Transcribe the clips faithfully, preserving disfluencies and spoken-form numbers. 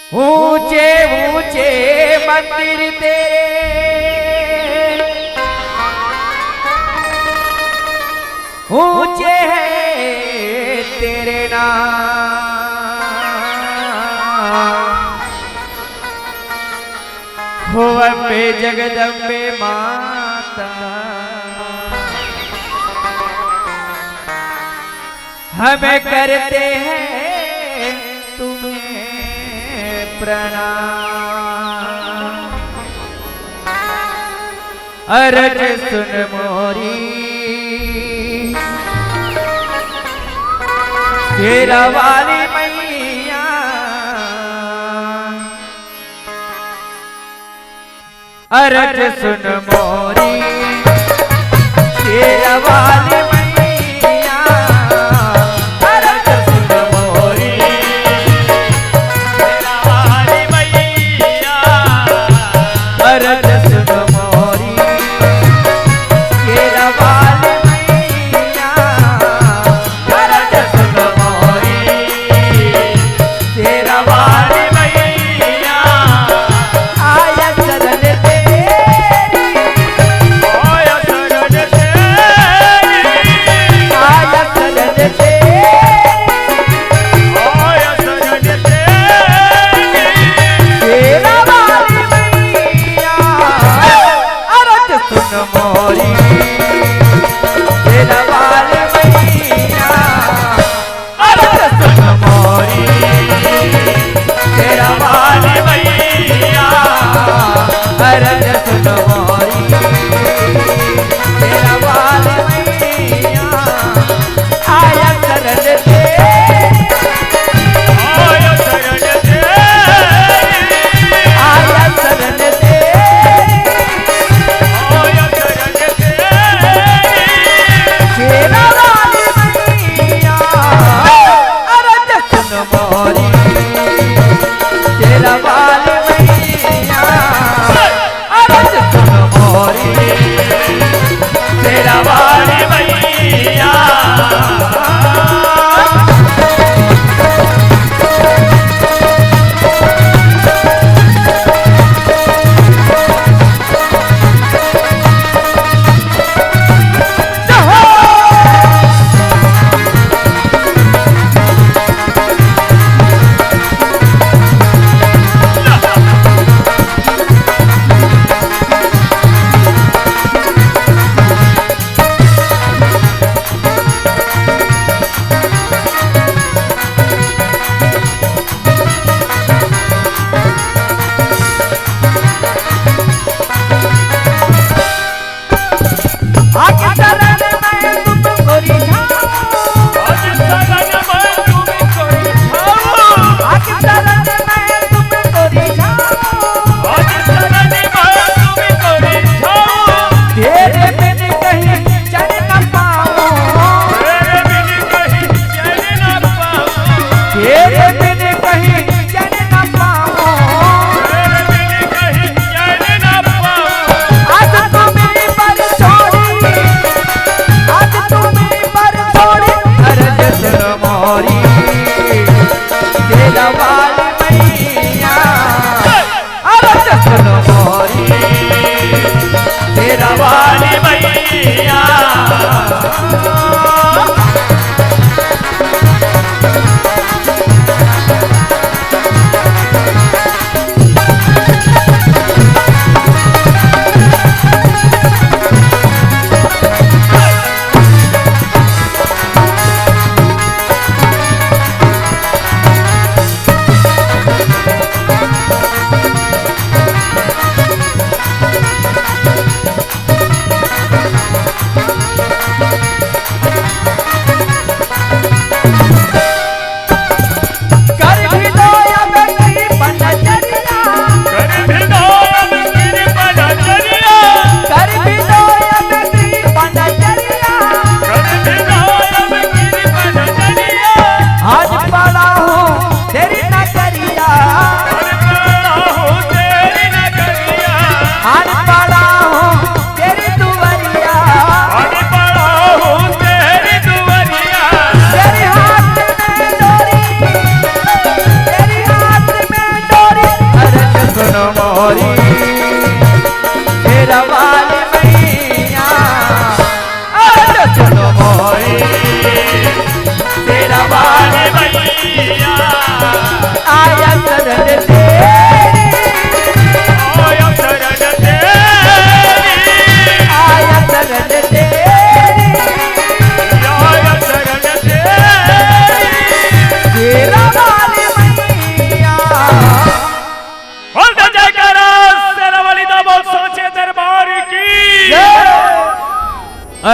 ऊंचे ऊंचे मंदिर तेरे, ऊंचे हैं तेरे नाम। हो अम्बे जगदम्बे माता, हम करते हैं तुम्हें प्रणाम। अरज सुन मोरी शेरा वाली मैया, अरज सुन मोरी शेरा वाली मैया, अरज सुन मोरी शेरा वाली मैया, अरज सुन मोरी शेरा वाली मैया, अरज सुन मोरी शेरा वाली मैया, आया शरण तेरी, आया शरण तेरी, आया शरण तेरी, आया शरण तेरी। शेरा वाली मैया, अरज सुन मोरी शेरा वाली मैया, अरज सुन मोरी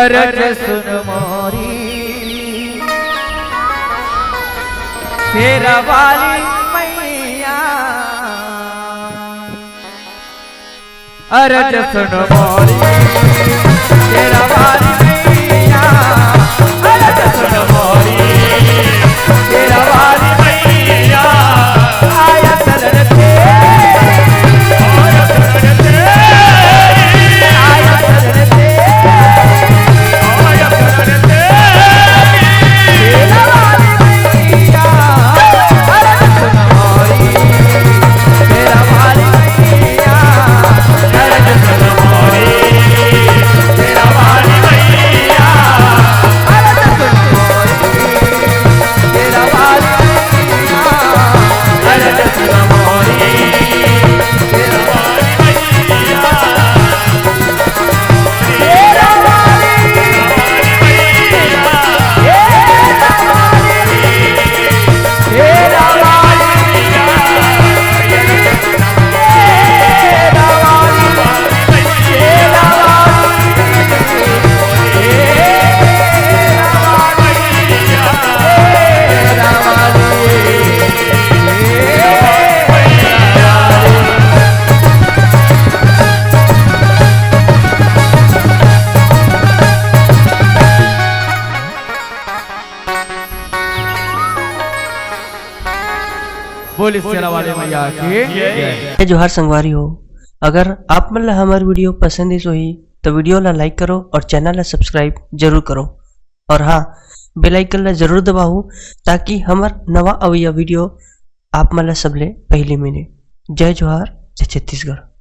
अरज सुन मोरी शेरा वाली मैया, अरज सुन मोरी शेरा वाली मैया, अरज सुन मोरी शेरा वाली मैया, आया शरण तेरी, आया शरण तेरी, आया शरण तेरी, आया शरण तेरी। शेरा वाली मैया, अरज सुन मोरी शेरा वाली मैया, अरज सुन मोरी शेरा वाली मैया, अरज सुन मोरी शेरा वाली मैया, अरज सुन मोरी शेरा वाली मैया। बोले शेरा वाले मैया की जय। जय जोहार संगवारी हो। अगर आप मन ला हमर वीडियो पसंद आइस होही, तो वीडियो ला लाइक करो और चैनल ला सब्सक्राइब जरूर करो। और हाँ, बेल आइकन ला जरूर दबाओ, ताकि हमर नवा अवइया वीडियो आप मन ला सबले पहले मिले। जय जोहार, जय छत्तीसगढ़।